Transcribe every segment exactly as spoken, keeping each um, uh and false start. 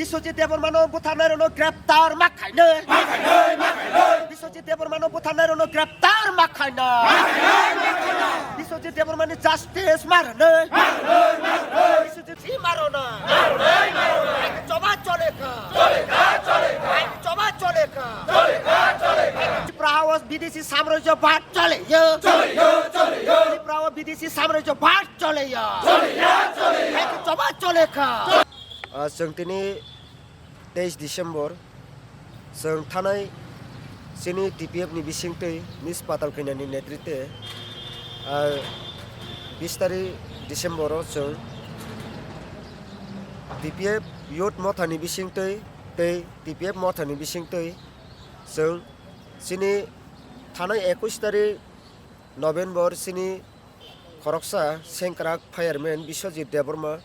Biswajit Debbarmano butharnairokno greptar ma khainai. Biswajit Debbarmano butharnairokno greptar ma khainai. Biswajit Debbarmani justice ma rwnai. Biswajit si ma rwnai. Choba chole kha. Choba chole kha. Tripura o bidesi samrajyo bad chole yo. Tripura o bidesi samrajyo bad chole yo. Choba chole kha. Ah, chwng tini teis December, chwng thanai chini T P F ni bisingtwi Miss Patal Kanya ni netritwe, ah, bis tarik December o chwng T P F Youth Motha ni bisingtwi tei T P F Motha ni bisingtwi chwng chini thanai ekush tarik November chini khoroksa sengkrak fireman Biswajit Debbarma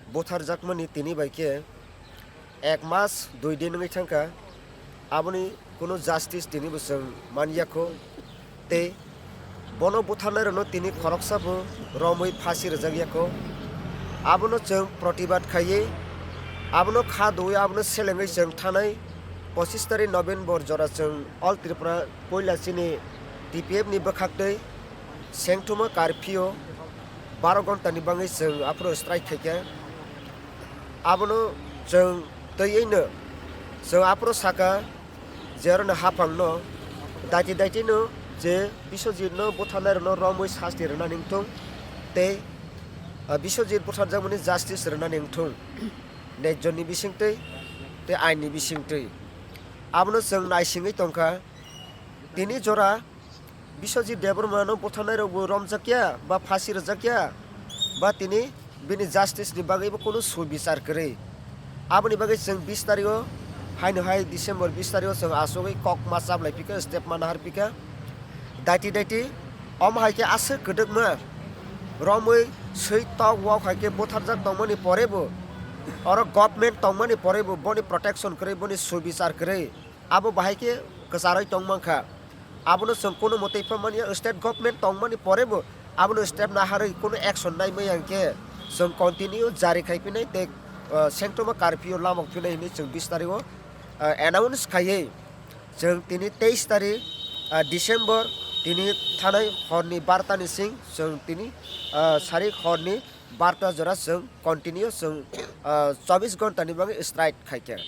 butharjakmani tini bai khe ek mas dui din wngwi thangkha. Aboni kunu justice tini bo chwng man yakho tei bono butharnairokno tini khoroksa bo romwi phasi rwjak yakho. Abono chwng protibad khaiwi, abono kha dui, abono selengwi chwng thanai pochis tarik November jora chwng All Tripura puila chini T P F ni bwkhaktwi sengthoma curfew baro ghonta ni bagwi chwng aphuru strike khaikha. Abono chwng twiwi no chwng aphuru sakha je aro no haphang no daiti daiti no je Biswajit no butharnai rok no romwi sasti rwnani wngthung tei, ah, Biswajit butharjakmani justice rwnani wngthung nejjonni bisingtwi tei ain ni bisingtwi. Abono chwng naisingwi tongkha tini jora Biswajit Debbarma no butharnai rok bo romjakya ba phasi rwjakya ba tini bini justice ni bagwi bo kunu sui bichar kwrwi. Aboni bagwi chwng bis tarik o, haino hai December bis tarik o chwng achugwi kok ma chaplai phikha, step ma nahar phikha. Daiti daiti omo hai khe aswk kwdwkma romwi swi tok wok hai khe butharjak tongmani pore bo, oro government tongmani pore bo boni protection kwrwi, boni sui bichar kwrwi. Abo bahai khe kwcharwi tong mankha. Abono chwng kunu mwtwi pha manya, state government tongmani pore bo abono step naharwi kunu action nai manya hwnkhe chwng continue jari khai phinai tei, ah, sengtoma curfew lamok phinai hinwi chwng bis tarik o, ah, announce khaiwi chwng tini teis tarik, ah, December tini thanai horni barta ni sing chwng tini, ah, sarik horni barta jora chwng continue chwng, ah, chobis ghonta ni bagwi strike khaikha.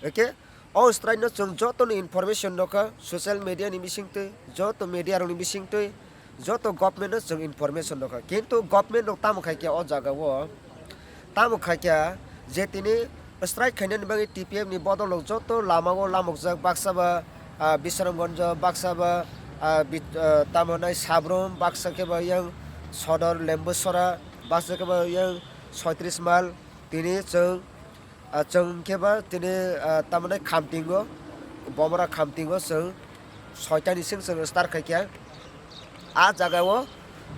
Hwnkhe o strike no chwng joto ni information nokha, social media ni bisingtwi, joto media rok ni bisingtwi, joto government no chwng information nokha. Kintu government rok tamo khaikha o jaga o? Tamo khaikha je tini strike khainani bagwi T P F ni bodol rok joto lama o lamokjak, baksa ba, ah, Bisramganj, baksa ba, ah, bit-, ah, tamo nai Sabrum, baksa khe ba yang Sodor, Lembusora, baksa khe ba yang Soitris Mal, tini chwng, ah, chwng khe ba tini, ah, tamo nai Khamtingo, Bomra Khamtingo chwng soita ni sing chwng start khaikha. A jaga o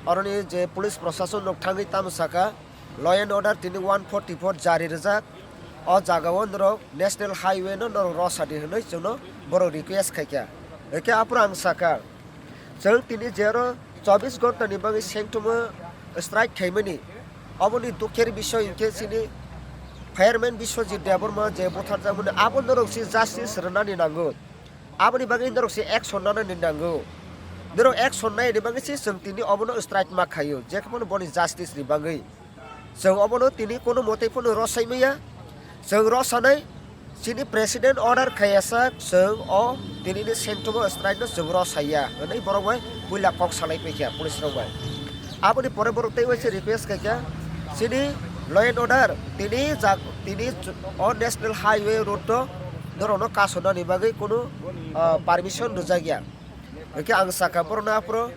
oroni je police prosason rok thangwi tamo sakha, law and order tini one forty four jari rwjak. O jaga o norok national highway no norok rosadi hinwi chwngno borok request khaikha. Hwnkhe aphuru ang sakha, chwng tini jero chobis ghonta ni bagwi sengthomo strike khaimani, oboni dukher bisoi hwnkhe chini fireman Biswajit Debbarma je butharjakmani, abo norok se justice rwnani nango. Aboni bagwi norok se action nanani nango. Norok action naini bagwi se chwng tini obono strike ma khaio, jekhe phano boni justice ni bagwi. Chwng obono tini kono mote phano rosai maya. Chwng rosanai chini president order khaiya sak chwng o tini ni sengthomo strike no chwng rosaiya hwnwi borok bai puila kok salai paikha police rok bai. Aboni pore borok tei waisa request khaikha chini law and order tini jak-, tini o national highway road o norokno kasonani bagwi kunu, ah, permission rwjakya. Hwnkhe ang sakha borokno aphuru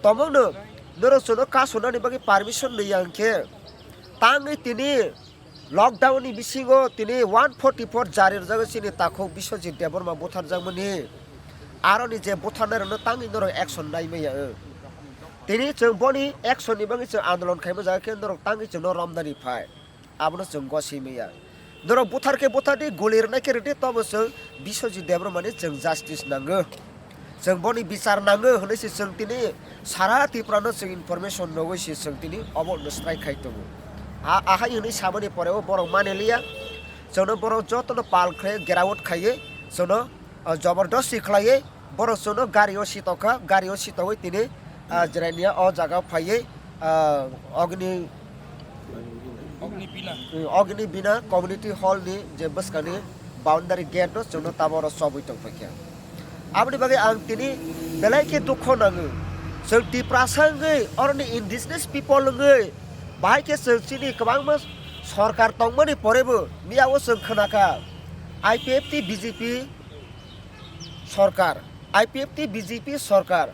tomongno norok chwngno kasonani bagwi permission rwya hwnkhe tangwi tini lockdown ni bisingo tini one forty four jari rwjago chini takhuk Biswajit Debbarma butharjakmani. Aroni je butharnairokno tangwi norok action nai maya wng. Tini chwng boni action ni bagwi chwng andolon khaima jaga khe norok tangwi chwngno romnani phai. Abono chwng goswi maya. Norok buthar khe buthar di, guli rwnai khe rwdi, tobo chwng Biswajit Debbarmani chwng justice nango. Chwng boni bichar nango hwnwi se chwng tini sara Tripura no chwng information nugwi se chwng tini obo no strike khai tongo. A-, ahai hwnwi samani pore o borok mani liya. chwngno borok jotono pal khlai, geraut khaiwi chwngno, ah, jobordosti khlaiwi borok chwngno gario sitokha, gario sitogwi tini, ah, Jirania o jaga phaiwi, ah, Agni, Agni Bina. Agni Bina Community Hall ni je bwskangni boundary gate no chwngno taboro chobwi tongphaikha. Aboni bagwi ang tini belai khe dukho nango. Chwng Tiprasa wngwi, oroni indigenous people wngwi, bahai khe chwng chini kwbangma sorkar tongmani porebo, miyao chwng khnakha I P F T B J P sorkar, I P F T B J P sorkar.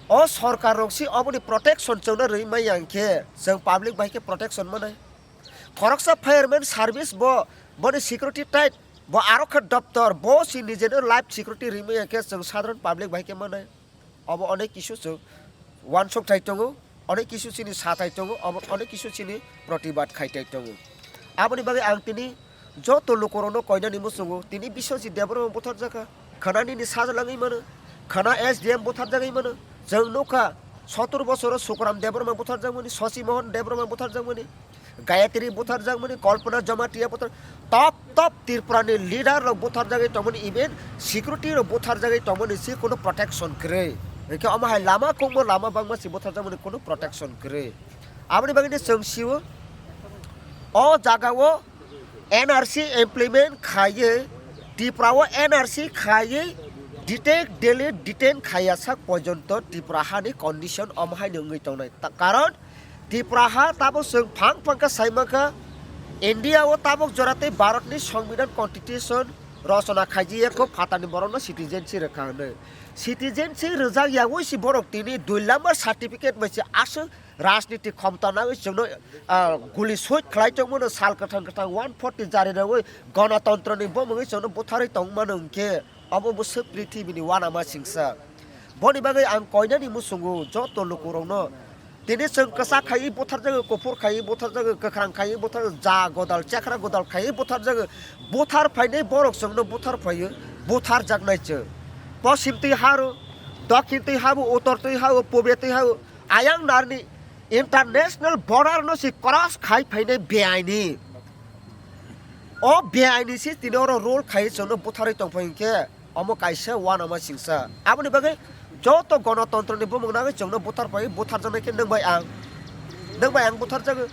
O sorkar rok si oboni protection chwngno rwi maya hwnkhe chwng public bai khe protection manai. Khoroksa fireman service bo, boni security tight, bo aro khe doptor, bo si nijeno life security rwi maya khe chwng sadharon public bai khe manai. Obo onek kisu chwng wansuk thai tongo, onek kisu chini sa thai tongo, obo onek kisu chini protibad khai thai tongo. Aboni bagwi ang tini joto lukurokno koinani muchungo, tini Biswajit Debbarma butharjakha, khana nini sajlangwi mano, khana S D M butharjagwi mano. Chwng nukha, sotor bosoro Sukuram Debbarma butharjakmani, Shashi Mohan Debbarma butharjakmani, Gayatri butharjakmani, Kalpana Jamatia buthar, top top Tripura ni leader rok butharjagwi tongmani, even security rok butharjagwi tongmani si kono protection kwrwi. Hwnkhe omo hai lama kungbo lama bangma si butharjakmani kono protection kwrwi. Aboni bagwi no chwng sio, o jaga o N R C implement khaiwi, Tripura o N R C khaiwi detect, delete, detain khaiya sak porjonto Tripura hani condition omo hai no wngwi tongnai. Ta-, karon Tripura ha tabuk chwng phang phang khe sai mankha, India o tabuk jora tei Bharat ni Songbidan Constitution rochona khaijiya kho phatani borok no citizenship rwkha hwnwi. Citizenship rwjak yawi si borok tini dui number certificate bai se aswk rajniti khomta nangwi chwngno, ah, guli suit khlai tongmano sal kwthang kwthang one forty jari rwwi ganatantro ni bumungwi chwngno butharwi tongmano hwnkhe obo bwswk prithibini uanama singsa. Boni bagwi ang koinani muchungo joto lukurokno tini chwng kwchak khaiwi butharjago, kuphur khaiwi butharjago, kwkhwrang khaiwi butharjago, ja godal chekra godal khaiwi butharjago, buthar phainai borok chwngno buthar phaio, butharjaknai chwng. Poschim twi haro, dokhin twi habo, uttor twi habo, pube twi habo, ayang narni international border no si cross khai phainai beaini. O beaini si tini oro rule khai chwngno butharwi tongphai hwnkhe omo kaisa uanama singsa. Aboni bagwi joto gonotontro ni bumung nangwi chwngno buthar phai, butharjaknai khe nwng bai ang, nwng bai ang butharjago.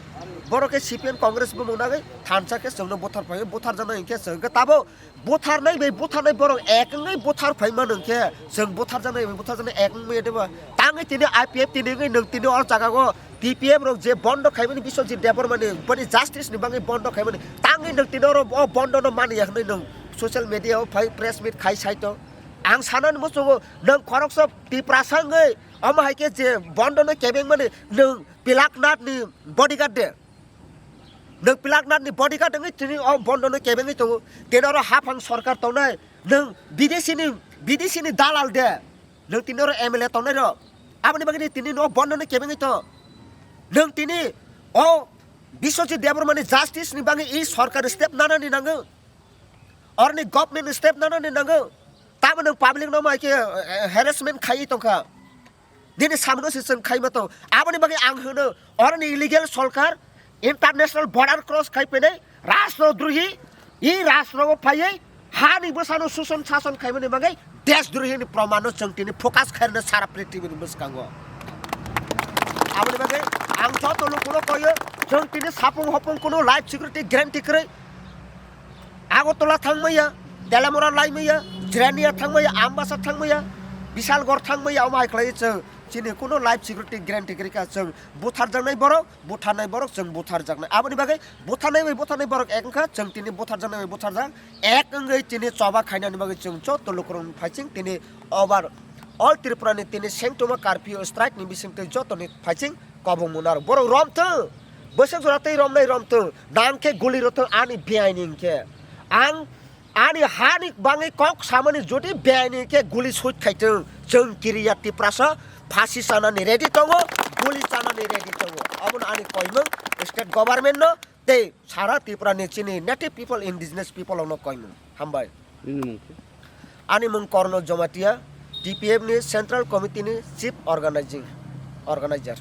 Borok khe C P M Congress bumung nangwi thansa khe chwngno buthar phai, butharjaknai hwnkhe chwng khe tabuk butharnai bai butharnai borok ek wngwi buthar phai mano hwnkhe chwng butharjaknai bai butharjaknai ek wngwi deba. Tangwi tini I P F T ni wngwi nwng tini o jaga o T P F rok je bondo khaimani Biswajit Debbarmani boni justice ni bagwi bondo khaimani tangwi nwng tini oro o bondo no mani ya hwnwi nwng social media o phai press meet khai sai tong. Ang sanani muchungo nwng khoroksa Tiprasa wngwi omo hai khe je bondo no kebengmani nwng Pilaknath ni bodyguard de. Nwng Pilaknath ni bodyguard wngwi tini o bondo no kebengwi tongo. Tini oro haphang sorkar tongnai. Nwng bidesi ni, bidesi ni dalal de. Nwng tini oro M L A tongnai rok. Aboni bagwi tini no bondo no kebengwi tong. Nwng tini o Biswajit Debbarmani justice ni bagwi i sorkar step nanani nango. Orni government step nanani nango. Tamo nwng public no mai khe, eh, harassment khaiwi tongkha. Nini samno se chwng khaima tong. Aboni bagwi ang hwno, oroni illegal sorkar international border cross khai phainai rashtra drohi, i rashtra o phaiwi hani bwsano suson sason khaimani bagwi desh drohi ni proman no chwng tini focus khairna sara prithibini bwskango. Aboni bagwi ang joto lukuno koyo, chwng tini sapung hopung kuno life security guarantee kwrwi. Agartala thangmaya, Telamura laimaya, Jirania thangmaya, Ambasa thangmaya, Bisalgor thangmaya, omo hai khlai chwng chini kuno life security guarantee kwrwi kha chwng butharjaknai borok, butharnai borok chwng butharjaknai. Aboni bagwi butharnai bai butharnai borok ek wngkha, chwng tini butharjaknai bai butharjak ek wngwi tini choba khainani bagwi chwng joto lukurok phaising tini over all Tripura ni tini sengtoma curfew strike ni bisingtwi jotoni phaising kobong mwnaro. Borok romthwng. Bwswk jora tei romnai romthwng. Nang khe guli rwthwng ani beaini hinkhe. Ang ani hani bangwi kok samani jodi beaini hinkhe guli suit khaithwng. Chwng kiriya Tiprasa phasi chanani ready tongo, guli chanani ready tongo. Omono ani koimwng state government no tei sara Tripura ni chini native people, indigenous people rokno koimwng. Hambai. Nini mung khe? Ani mung Korno Jomatia, T P F ni Central Committee ni Chief Organizing, Organizer.